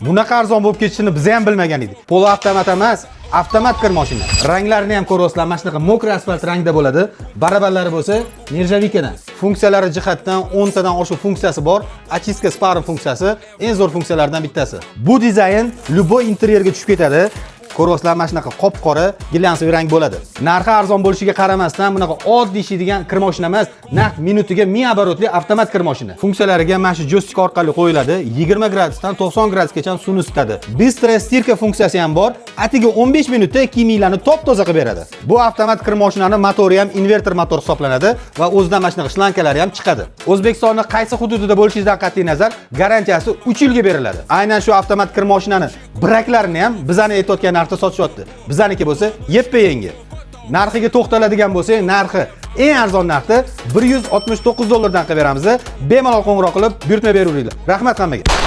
Bunaqa arzon bo'lib ketishini biz ham bilmagan edik. Полуавтомат emas, avtomat kir mashina. Ranglarini ham ko'ryapsizlar, mana shunaqa мокрый asfalt rangda bo'ladi. Barabanlari bo'lsa нержавейка dan. Funksiyalari jihatdan 10 tadan oshiq funksiyasi bor. Очистка с паром funksiyasi eng zo'r funksiyalardan bittasi. Bu dizayn любой interyerga tushib ketadi. Ko'ryapsizlar, mana shunaqa qop qora глянцевый rang bo'ladi. Narxi arzon bo'lishiga qaramasdan, bunaqa oddiy ishlaydigan kir mashina emas, naqd minutiga 1000 оборот li avtomat kir mashina. Funksiyalariga mana shu joystik orqali qo'yiladi. 20 gradusdan 90 gradusgacha suvni isitadi. Быстрая стирка funksiyasi ham bor. Atigi 15 minutda kiyiminglarni top toza qilib beradi. Bu avtomat kir mashinani motori ham invertor motor hisoblanadi va o'zidan mana shunaqa shlankalari ham chiqadi. O'zbekistonning qaysi hududida bo'lishingizdan qat'iy nazar, garantiyasi 3 yilga beriladi. Aynan shu avtomat kir mashinani braklarini ham bizani aytayotgan narxda sotishyapti. Bizaniki bo'lsa yeppa yangi. Narxiga to'xtaladigan bo'lsak, narxi eng arzon narxda 169 dollardan qilib beramiz. Bemalol qo'ng'iroq qilib buyurtma beraveringlar. Rahmat hammaga.